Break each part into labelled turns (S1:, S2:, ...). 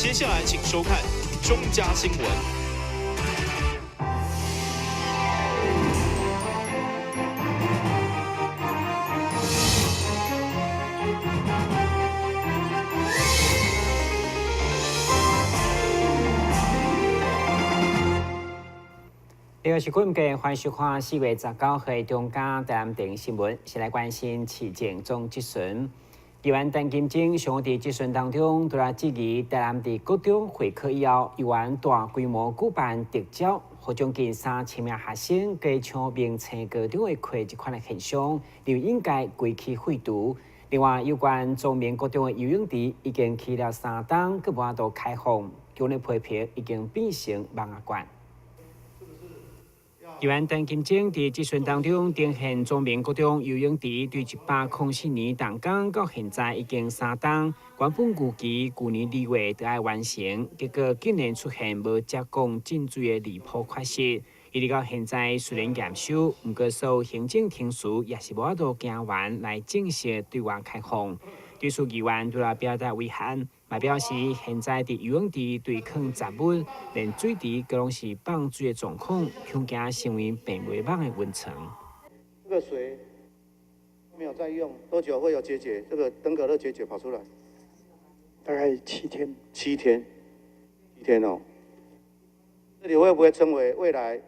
S1: 接下來請收看中嘉新聞。
S2: 呢個是今日歡迎收看4月19號中嘉台南電新聞，先來關心市政總質詢。議員陳金鐘上午佇質詢當中，拄來質疑台南佇國中會考以後，猶原大規模舉辦特招，予將近3000名學生加搶明星高中的課這款的現象，認為應該規氣廢除。另外，有關中明國中的游泳池已經起了3冬，閣無法度開放，強烈批評已經變成網仔館。議員陳金鐘佇質詢當中，呈現中明國中游泳池對104年動工到現在已經3冬，原本預期舊年2月就愛完成，結果竟然出現無接管進水的離譜缺失。一直到現在雖然驗收，毋過所有行政程序也是無法度行完來正式對外開放。對此議員除了表達遺憾，嘛表示現在佇游泳池對囥雜物，連水池閣攏是放水的狀況，恐驚成為病媒蚊的溫床。
S3: 這個水沒有在用，多久會有結節？這個登革熱結節跑出來？
S4: 大概7天。
S3: 7天，7天哦。這裡會不會成為未來，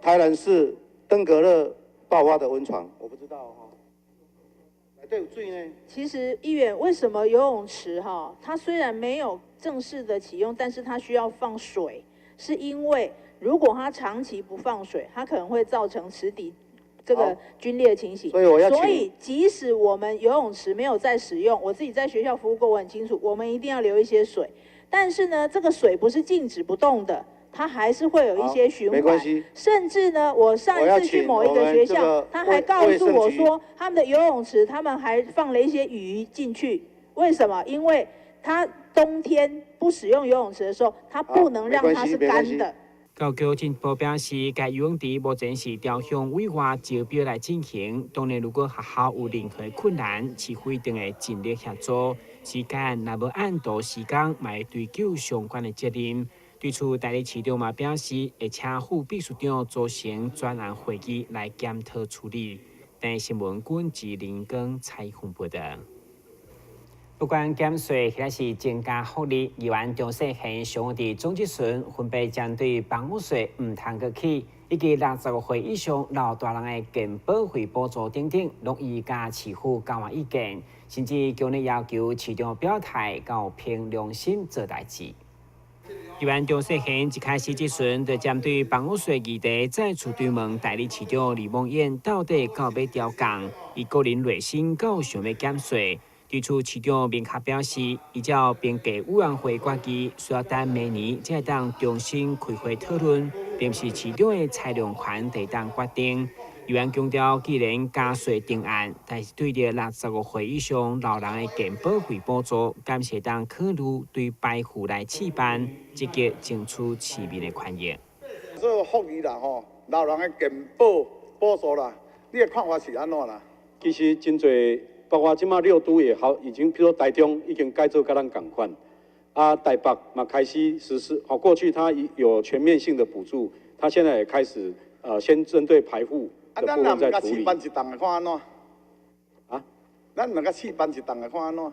S3: 台南市登革熱爆發的溫床？我不知道哈。對，注意呢。
S5: 其實議員，為什麼游泳池哈，它雖然沒有正式的啟用，但是它需要放水，是因為如果它長期不放水，它可能會造成池底這個龜裂的情形。
S3: 所以我要
S5: 所以即使我們游泳池沒有在使用，我自己在學校服務過，我很清楚，我們一定要留一些水。但是呢，這個水不是靜止不動的。它還是會有一些循環，甚至呢，我上一次去某一個學校，他還告訴我說，他們的游泳池，他們還放了一些魚進去。為什麼？因為他冬天不使用游泳池的時候，他不能讓它是乾的。
S2: 教育局進一步表示，該游泳池目前是朝向委外招標來進行。當然，如果學校有任何困難，市府一定會盡力協助。時間若無按圖施工，嘛會追究相關的責任。對此，代理市長嘛表示，會請副秘書長組成專案會議來檢討處理。台視新聞軍志林光採訪報道。不管減稅抑是增加福利，議員張世賢上午佇總質詢分別針對房屋稅毋通閣起，以及65歲以上老大人的健保費補助等等，攏伊佮市府交換意見，甚至強烈要求市長表態，佮憑良心做代誌。議員張世賢一開始質詢，就針對房屋稅議題再次追問代理市長李孟諺到底敢有欲調降，伊個人內心敢有想欲減稅。對此市長明確表示，依照評價委員會決議，需要等明年才會當重新開會討論，並毋是市長的裁量權會當決定。議員強調，既然加稅定案，但是對著65歲以上老人的健保費補助，敢是會當考慮對排富來試辦，積極爭取市民的權益。
S6: 這個福利啦吼，老人的健保補助啦，你的看法是按怎啦？
S7: 其實真濟，包括這馬六都也好，已經，比如說台中已經改做佮咱仝款，啊，台北嘛開始實施，好，過去它有全面性的補助，它現在也開始，先針對排富。
S6: 啊，咱若毋共試辦一檔來看按怎？
S7: 啊？
S6: 咱毋共試辦一檔來看按怎？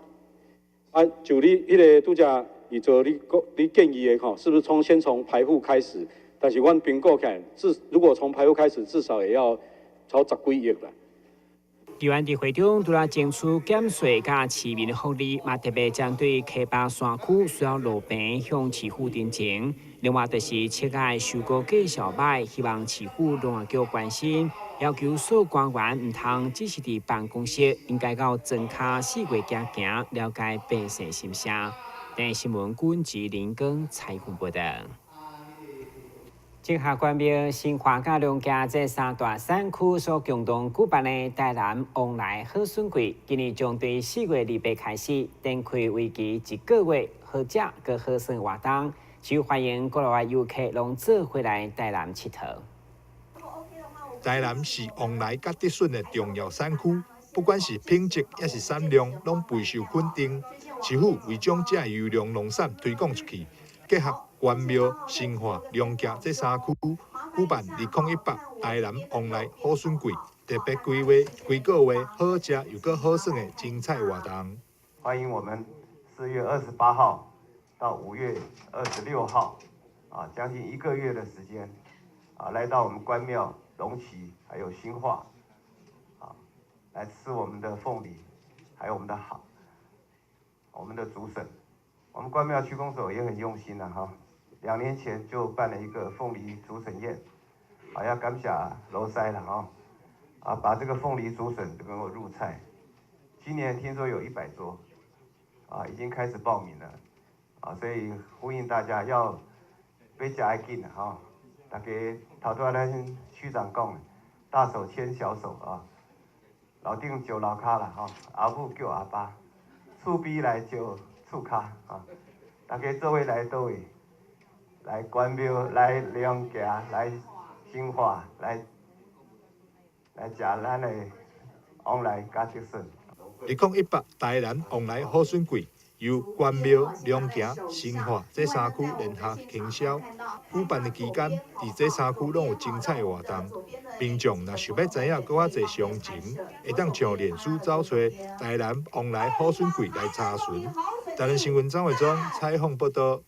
S7: 啊，就你彼个拄才伊做你你建議的吼，是不是從先從排富開始？但是阮評估起來，如果從排富開始，至少也要超十幾億啦。
S2: 議員佇會中除了爭取減稅佮市民的福利，嘛特別針對溪壩山區需要路平向市府陳情。另外就是七仔收割價數歹，希望市府農業局關心，要求所有官員毋通只是佇辦公室，應該到莊跤四圍行行，了解百姓心聲。台視新聞軍志林光採訪報道。竹下關廟、新華佮龍崎這三大產區所共同舉辦的台南旺來好筍季，今年將對4月28開始展開為期一個月好食閣好耍活動，就歡迎國內外遊客攏做伙來台南𨑨迌。
S8: 台南是旺來佮竹筍的重要產區，不管是品質抑是產量，攏備受肯定。市府為將這優良農產推廣出去，結合關廟、新化、龍行這三區，舉辦2018台南旺來好筍季，特別規劃規個月好食又閣好耍的精彩活動。
S9: 歡迎我們4月28號到5月26號，啊，將近一個月的時間，啊，來到我們關廟、龍崎還有新化，啊，來吃我們的鳳梨，還有我們的好，我們的竹筍。我們關廟區公所也很用心了哈，2年前就辦了一個鳳梨竹筍宴，啊，要感謝羅塞了哈，啊，把這個鳳梨竹筍都給我入菜。今年聽說有100桌，啊，已經開始報名了，啊，所以呼應大家要欲食愛緊哈，大家頭拄仔咱區長講的，大手牽小手啊，樓頂招樓跤啦吼，阿母叫阿爸，厝邊來招厝跤啊，大家做伙來佗位？來關廟，來龍行，來新化，來食咱的旺來佮竹筍。
S8: 2018台南旺來好筍季，由關廟、龍行、新化這三區聯合行銷。舉辦的期間，佇這三區攏有精彩活動。民眾若想欲知影閣較濟詳情，會當上臉書找揣台南旺來好筍季來查詢。台南新聞張偉忠採訪報導。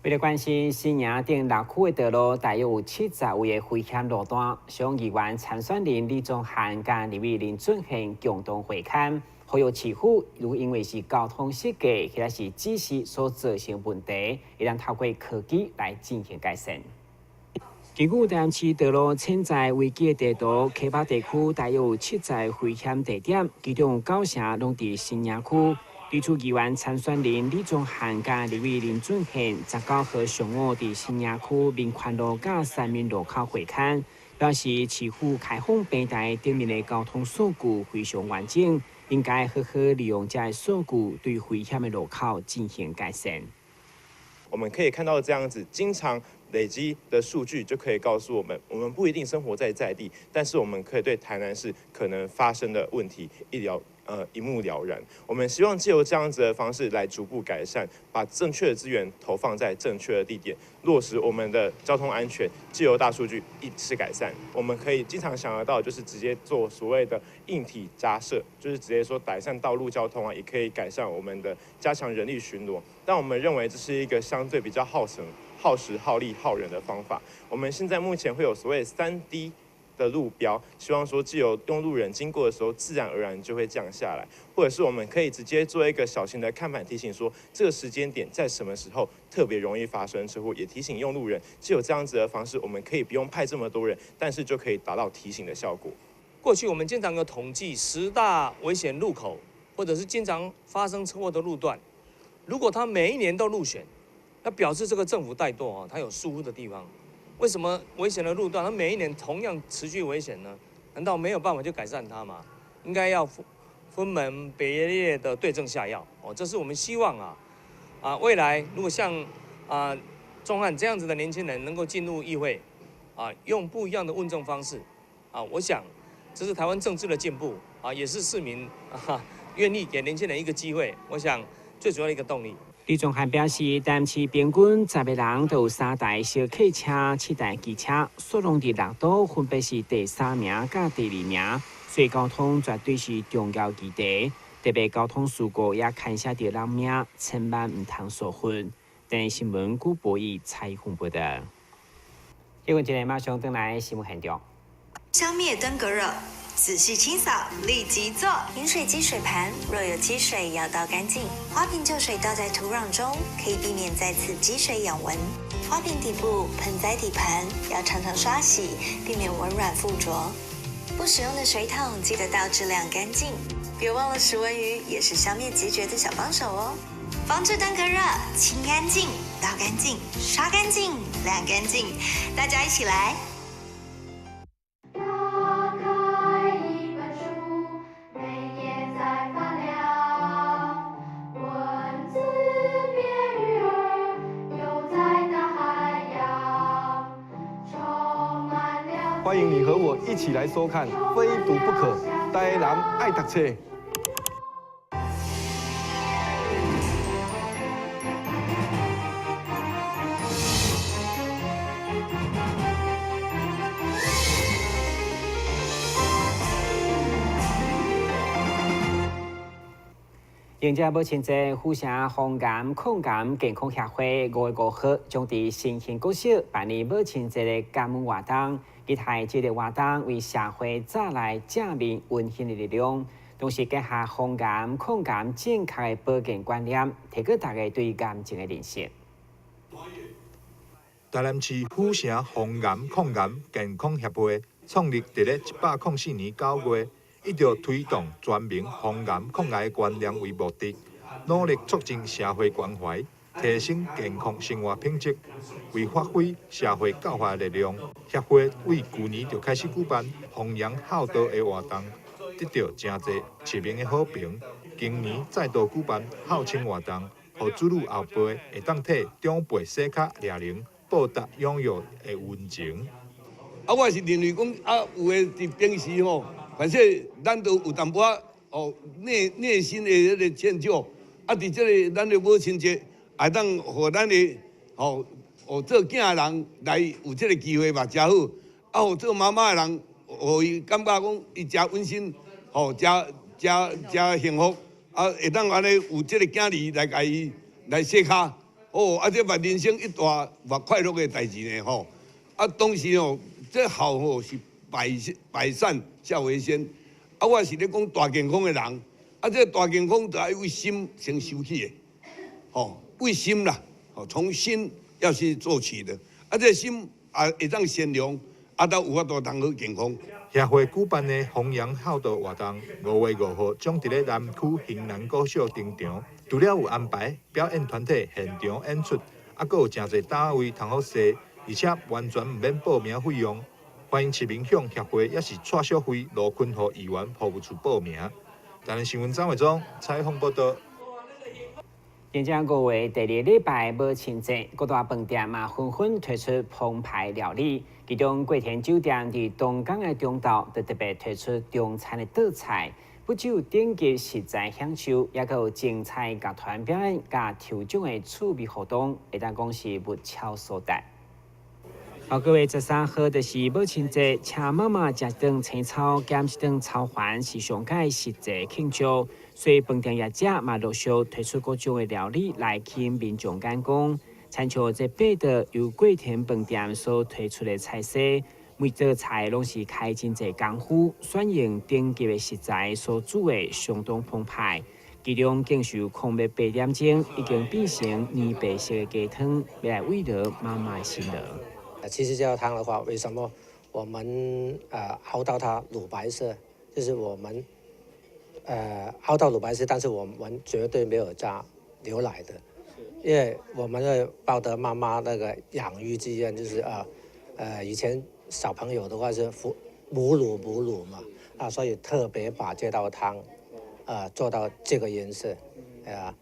S2: 為了關心新營等六區的道路，大約有70位的危險路段，鄉議員參選人李宗翰佮立委林俊憲共同會勘，呼籲市府如因為是交通設計或者是指示所造成問題，會當透過科技來進行改善。根據台南市道路潛在危機的地圖，溪北地區大約有70危險地點，其中九成攏佇新營區。地區議員參選人李宗翰佮立委林俊憲19號上午佇新營區民權路佮三民路口會勘，表示市府開放平台頂面的交通數據非常完整，應該好好利用這个數據對危險的路口進行改善。
S10: 我們可以看到這樣子，經常累積的數據就可以告訴我們，我們不一定生活在在地，但是我們可以對台南市可能發生的問題一目了然。我們希望借由這樣子的方式來逐步改善，把正確的資源投放在正確的地點，落實我們的交通安全。借由大數據一次改善，我們可以經常想得到，就是直接做所謂的硬體架設，就是直接說改善道路交通啊，也可以改善我們的加強人力巡邏。但我們認為這是一個相對比較耗省、耗時、耗力、耗人的方法。我們現在目前會有所謂3D 的路標，希望說藉由用路人經過的時候，自然而然就會降下來，或者是我們可以直接做一個小型的看板提醒，說這個時間點在什麼時候特別容易發生車禍，也提醒用路人。藉由這樣子的方式，我們可以不用派這麼多人，但是就可以達到提醒的效果。
S11: 過去我們經常有統計10大危險路口，或者是經常發生車禍的路段，如果他每一年都入選，那表示這個政府怠惰啊，他有疏忽的地方。為什麼危險的路段，它每一年同樣持續危險呢？難道沒有辦法去改善它嗎？應該要分門別類的對症下藥哦。這是我們希望啊，未來如果像宗翰這樣子的年輕人能夠進入議會，啊，用不一樣的問政方式，啊，我想這是台灣政治的進步啊，也是市民啊願意給年輕人一個機會。我想最主要的一個動力。
S2: 李宗翰表示，台南市平均10個人就有三台小客車、7台機車，數量佇六都分別是第三名佮第二名，所以交通絕對是重要議題。特別交通事故也牽涉著人命，千萬毋通疏忽。台視新聞古博義採訪報導。新聞一下馬上轉來新聞現場。
S12: 消滅登革熱，仔細清掃，立即做。飲水機水盤若有積水，要倒乾淨。花瓶舊水倒在土壤中，可以避免再次積水養蚊。花瓶底部、盆栽底盤要常常刷洗，避免蚊卵附着。不使用的水桶記得倒置晾乾淨。別忘了食蚊魚也是消滅孑孓的小幫手哦。防治登革熱，清乾淨，倒乾淨，刷乾淨，晾乾淨，大家一起來。
S13: 打開一本書，每頁在發亮，文字變魚兒，游在大海洋，充滿了。
S14: 歡迎你和我一起來收看《非讀不可》台的人愛讀冊。
S2: 迎接母親節，府城防癌控癌健康協會5月5號將佇新興國小辦理母親節的感恩活動，期待這个活動為社會帶來正面溫馨的力量，同時結合防癌控癌正確的保健觀念，提高大家對癌症的認識。
S8: 台南市府城防癌控癌健康協會創立佇咧104年9月。以著推動全民防癌控癌的觀念為目的，努力促進社會關懷，提升健康生活品質。為發揮社會教化力量，協會為舊年就開始舉辦弘揚孝道的活動，得到誠濟市民的好評。今年再度舉辦孝親活動，予子女後輩會當替長輩洗跤掠靈，報答養育的恩情。
S14: 啊，我是認為講啊，有的佇平時吼。反正咱都有淡薄仔哦，內內心的彼个歉疚，啊，佇這个咱的母親節，會當予咱的吼哦做囝的人來有這个機會嘛，誠好。啊，予做媽媽的人，予伊感覺講伊誠溫馨，吼，誠誠誠幸福。啊，會當按呢有這个囝兒來共伊來洗跤，哦，啊，這嘛人生一大嘛快樂的代誌呢，吼。啊，當時哦，這孝吼是百百善孝為先，啊，我是咧講大健康的人，啊，這個大健康就愛為心先修起的，吼，為心啦，吼，從心要去做起的，啊，這個心啊會當善良，啊，才有法度通好健康。
S8: 協會舉辦的弘揚孝道活動，5月5號將佇咧南區興南國小登場，除了有安排表演團體現場演出，啊，閣有誠濟單位通好踅，而且完全毋免報名費用。歡迎市民向協會，抑是蔡小慧、羅坤和議員服務處報名。台南新聞張偉忠採訪報道。
S2: 今將5月第二禮拜母親節，各大飯店嘛紛紛推出澎湃料理。其中桂田酒店佇東港的中晝就特別推出中餐的桌菜，不只有頂級食材享受，也閣有精彩樂團表演佮抽獎的趣味活動，會當講是物超所值。好，各位13號就是母親節，請媽媽食頓青草，兼一頓炒飯是上佳實際慶祝。所以飯店業者嘛陸續推出各種的料理來吸引民眾眼光。親像這八道由桂田飯店所推出的菜色，每道菜攏是開真濟功夫，選用頂級的食材所煮的，相當澎湃。其中更是有空欲八點鐘已經變成奶白色的雞湯，欲來慰勞媽媽的辛勞。
S15: 其實這道湯的話，為什麼我們熬到它乳白色？就是我們熬到乳白色，但是我們絕對沒有加牛奶的，因為我們要報得媽媽那個養育之恩，就是以前小朋友的話是母乳母乳嘛，啊，所以特別把這道湯做到這個顏色，啊。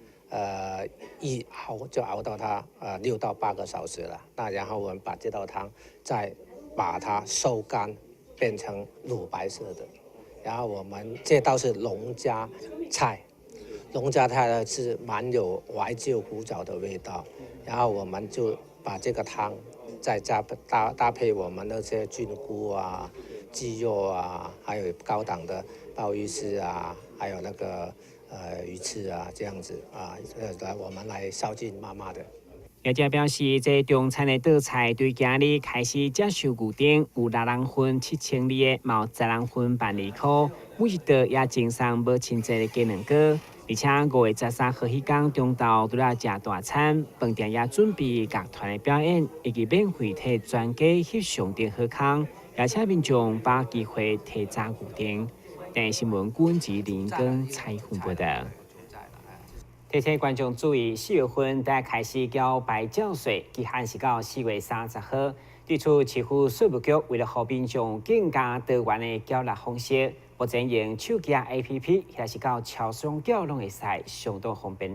S15: 一熬就熬到它6到8個小時了。那然後我們把這道湯再把它收乾，變成乳白色的。然後我們這道是農家菜，農家菜呢是蠻有懷舊古早的味道。然後我們就把這個湯再加搭配我們那些菌菇啊、雞肉啊，還有高檔的鮑魚絲啊，還有那個。魚翅啊，這樣子啊，來我們來孝敬媽媽的。
S2: 業者表示，這中餐的桌菜對今日開始接受預訂，有6人份7000字的，嘛有10人份82箍，每一桌也贈送母親節的雞卵糕。而且5月13號彼工中晝除了食大餐，飯店也準備樂團的表演，以及免費替全家翕相等好康，也請民眾把機會提早預訂。電視新聞郭吉林跟蔡宏報道。提醒觀眾注意，4月份才開始繳牌照稅，期限是到4月30號。對此，市府稅務局為了予民眾更加多元的繳納方式，目前用手機 APP 或是到超商繳攏會使，相當方便。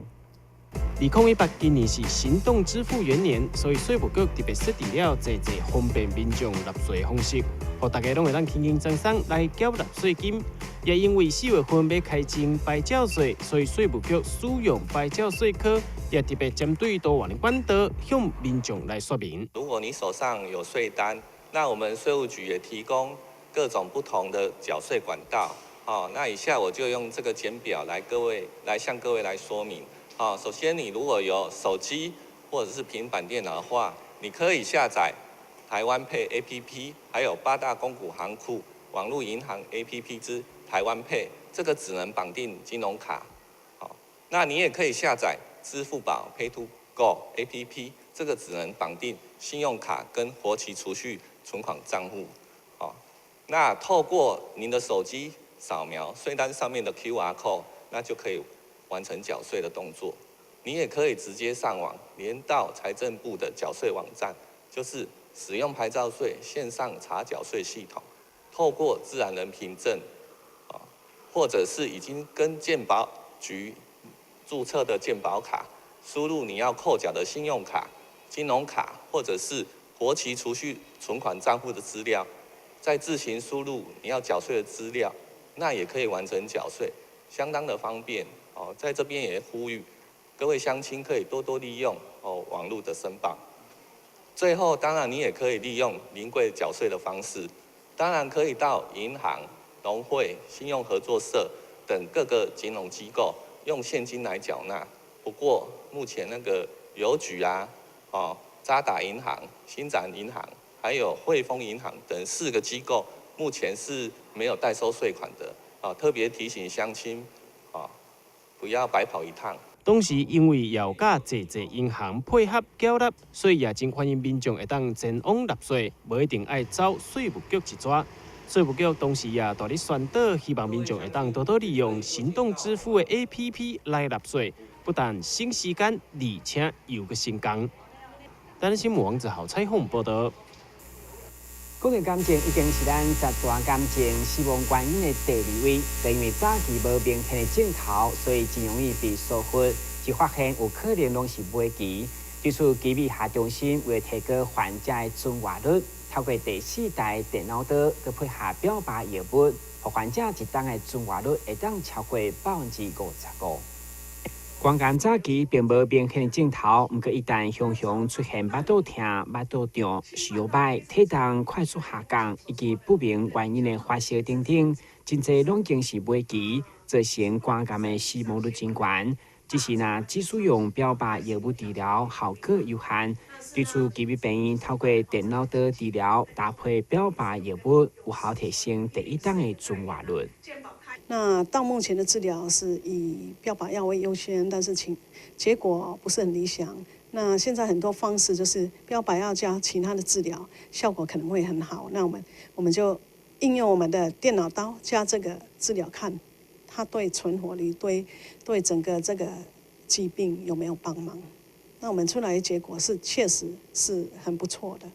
S16: 2018今年是行動支付元年，所以稅務局特別設置了濟濟方便民眾納稅方式，予大家攏會當輕輕鬆鬆來繳納稅金。也因為四月份欲開徵牌照稅，所以稅務局使用牌照稅科也特別針對多元的管道向民眾來說明。
S17: 如果你手上有稅單，那我們稅務局也提供各種不同的繳稅管道。哦，那以下我就用這個簡表來向各位來說明。哦，首先你如果有手機或者是平板電腦的話，你可以下載台灣 Pay APP，還有八大公股行庫網絡銀行 APP 之台灣 Pay，這個只能綁定金融卡。好，那你也可以下載支付寶 Pay2Go APP，這個只能綁定信用卡跟活期儲蓄存款賬戶。好，那透過您的手機掃描稅單上面的 QR code，那就可以完成繳稅的動作。你也可以直接上網連到財政部的繳稅網站，就是使用牌照稅線上查繳稅系統，透過自然人憑證，或者是已經跟健保局註冊的健保卡，輸入你要扣繳的信用卡、金融卡，或者是活期儲蓄存款賬戶的資料，再自行輸入你要繳稅的資料，那也可以完成繳稅，相當的方便哦。在這邊也呼籲各位鄉親可以多多利用哦網絡的申報。最後，當然你也可以利用臨櫃繳稅的方式，當然可以到銀行、農會、信用合作社等各個金融機構用現金來繳納。不過目前那個郵局啊、哦渣打銀行、星展銀行，還有匯豐銀行等四個機構，目前是沒有代收稅款的。啊，特別提醒鄉親，啊，不要白跑一趟。
S16: 同時，因為有佮濟濟銀行配合繳納，所以也真歡迎民眾會當前往納稅，無一定愛走稅務局一逝。稅務局同時也大力宣導，希望民眾會當多多利用行動支付的 APP 來納稅，不但省時間，而且又閣省工。台視新聞王子豪採訪報導。
S2: 講到癌症已經是咱十大癌症死亡原因的第二位，但因為早期無明顯的症頭，所以真容易被疏忽，一發現有可能攏是尾期。對此，基美學中心為提高患者的存活率，透過第四代電腦刀，閣配合標靶藥物，予患者一冬的存活率會當超過55%。肝癌早期並無明顯的症頭，毋過一旦雄雄出現腹肚疼、腹肚脹、食欲䆀、體重快速下降以及不明原因的發燒等等，真濟攏已經是尾期，造成肝癌的死亡率真懸。只是若只使用標靶藥物治療，效果有限。對此，基美病院透過電腦刀治療，搭配標靶藥物，有效提升第一冬的存活率。
S18: 那到目前的治療是以標靶藥為優先，但是結果不是很理想。那現在很多方式就是標靶藥加其他的治療，效果可能會很好。那我們就應用我們的電腦刀加這個治療，看它對存活率、對整個這個疾病有沒有幫忙。那我們出來的結果是確實是很不錯的。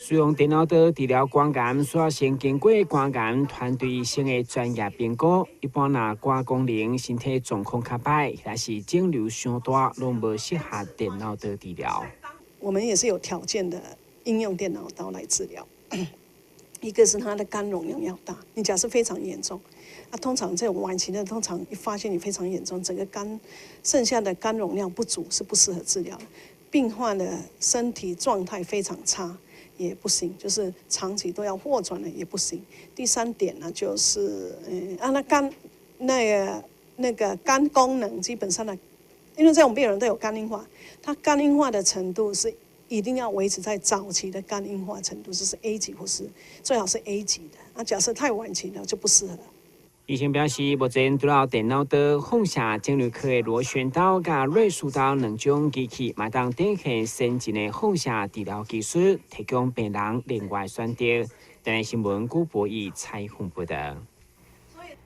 S2: 使用電腦刀治療肝癌，需要先經過肝癌團隊醫生的專業評估。一般若肝功能、身體狀況較歹，抑是腫瘤傷大，攏無適合電腦刀治療。
S18: 我們也是有條件的應用電腦刀來治療。一個是它的肝容量要大，你假設非常嚴重，啊，通常這種晚期的，通常一發現你非常嚴重，整個肝剩下的肝容量不足，是不適合治療的。病患的身體狀態非常差。也不行，就是長期都要臥床的也不行。第三點呢，就是那肝那個肝功能基本上呢，因為這種病人都有肝硬化，他肝硬化的程度是一定要維持在早期的肝硬化程度，就是 A 級或是最好是 A 級的。那假設太晚期了就不適合。
S2: 醫生表示，目前除了電腦刀、放射腫瘤科的螺旋刀佮瑞士刀兩種機器，嘛當展現先進的放射治療技術，提供病人另外選擇。台視新聞古博義採訪報導。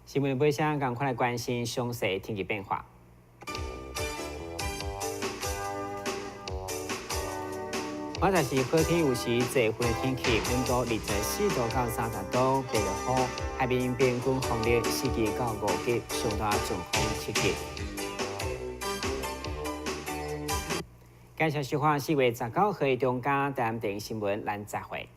S2: 新聞尾聲，趕快來關心詳細天氣變化。我就是好天有時濟雲的天氣，溫度24度到30度，白落雨，海面平均風力4級到5級，上大陣風7級。感謝收看4月19號的中嘉台電視新聞，咱再會。